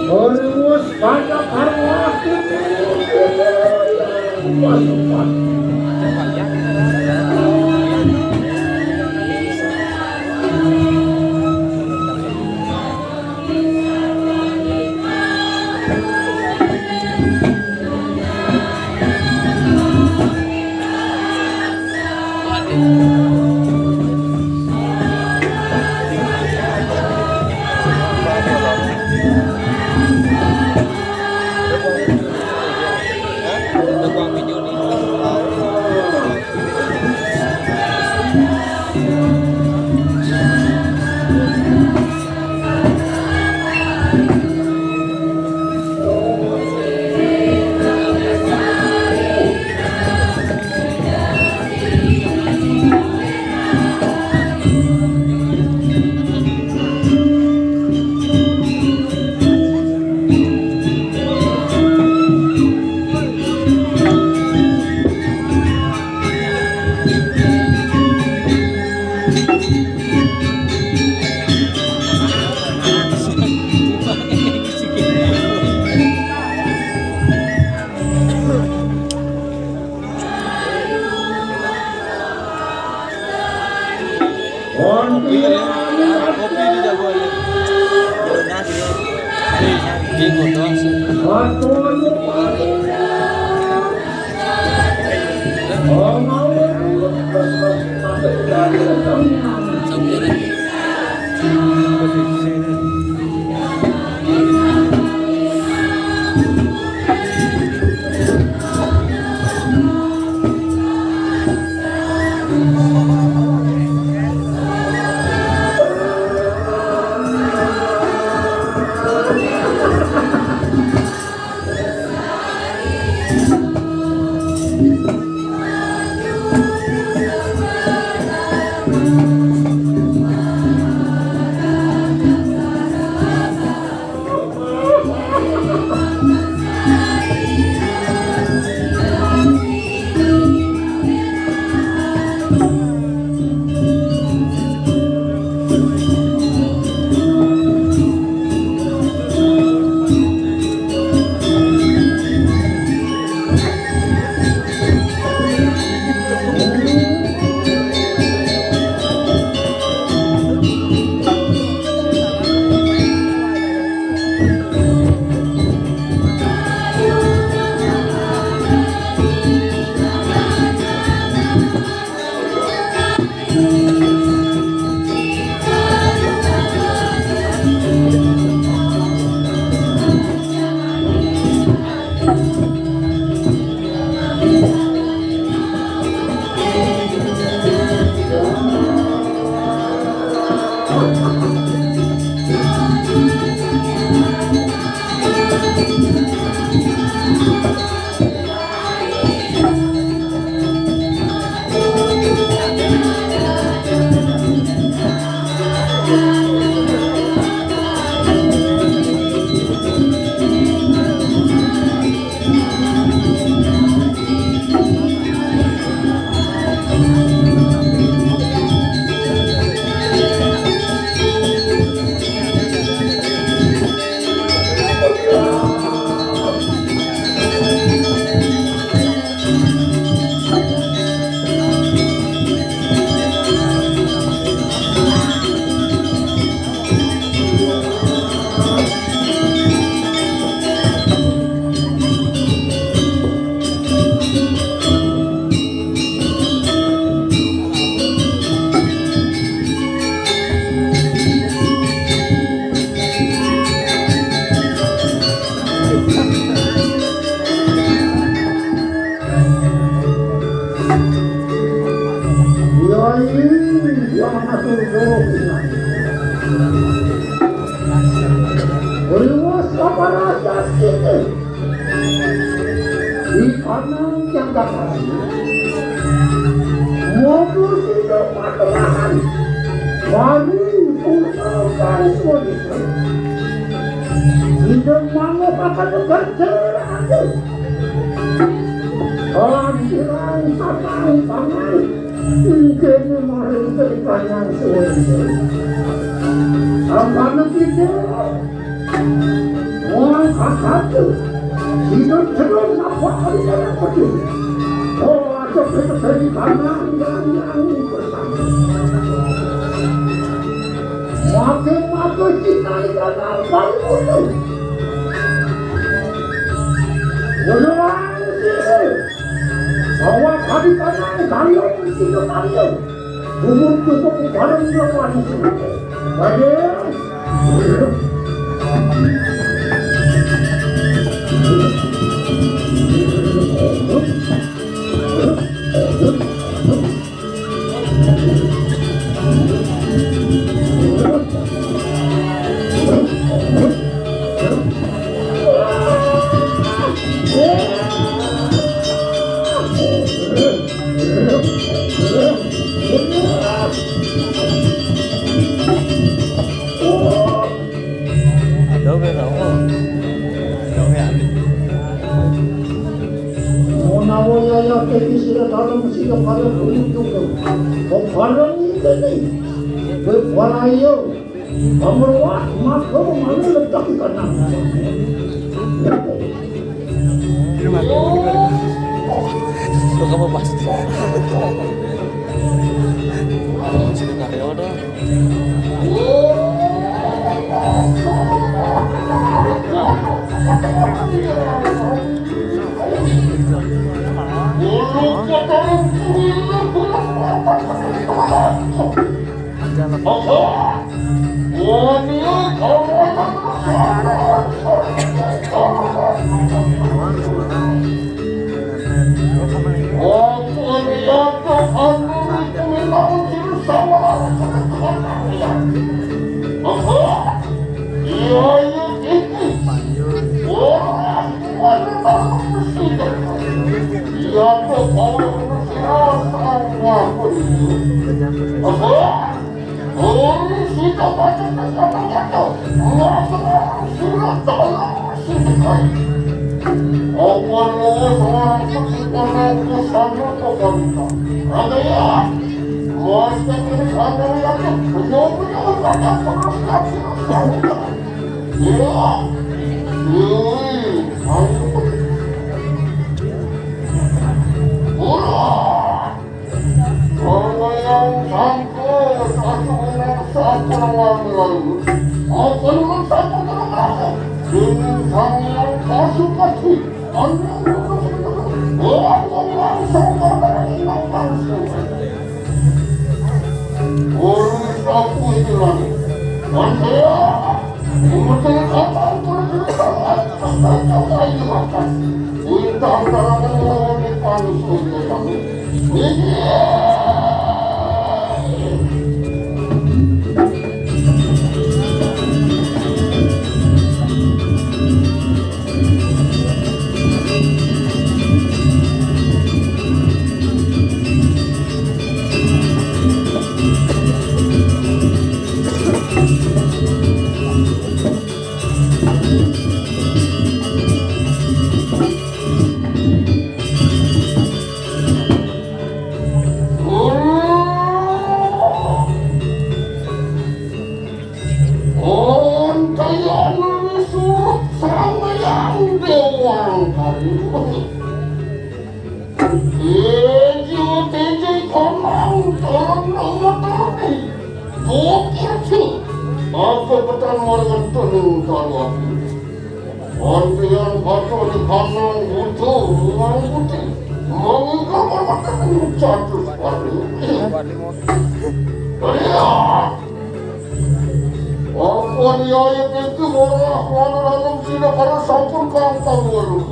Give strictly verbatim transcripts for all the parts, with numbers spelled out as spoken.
Terus banyak harus. Di kanan yang kanan, mobil tidak materahan. Baru pun garis wanita. Tidak mau akan bergerak. Kehadiran satang tangan. Ini maring ceritanya suwe. Kampana kita. Wah, kakak tu. Sino terus nampak kali dalam betul. Oh, ada beda-beda kanan dan yang bersama. Maka-maka kita di kanan paling betul. Orang sini. Bawa kali kanan, kali sini, kali. Umur cukup bareng berapa di sini? Baik. Adobe kamu. Adobe habis. Monawo yaya keti sira dalam sira pada kulit juga. Kok barang ini nih? Kok barang iyo? Kamu wah, maka mana letak di kanan? Itu kamu pasti. Sini karya udah. Antian baca di kanan butuh ruang putih. Mengikut perbuatan jatuh sepatu. Lihat. Apa dia itu orang mana dalam sini kalau sampun kangkang waduh.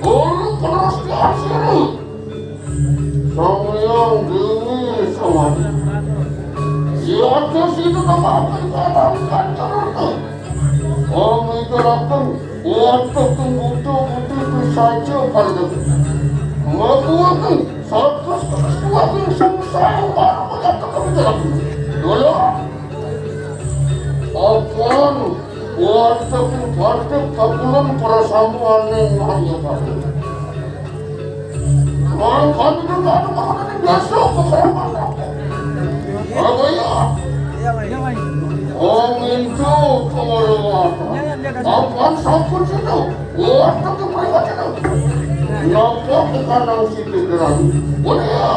Guru terus di sini. Samyang Dewi Samadi. Di atas itu nama apa yang kau lakukan terus? Kami gerakan untuk tunggu-tunggu itu saja pada. Mengaku satu setengah dua yang sungsang baru menyatakan gerakan. Dulu. Apaan? Warteg warteg kapulan para samuan yang hanya kamu. Mangkana itu ada makanan biasa kok. Apa ya? Om Indu Pangurwata. Apan sampun sida? Wonten kepriwatan. Napa kekanang siti geradu? Bonia.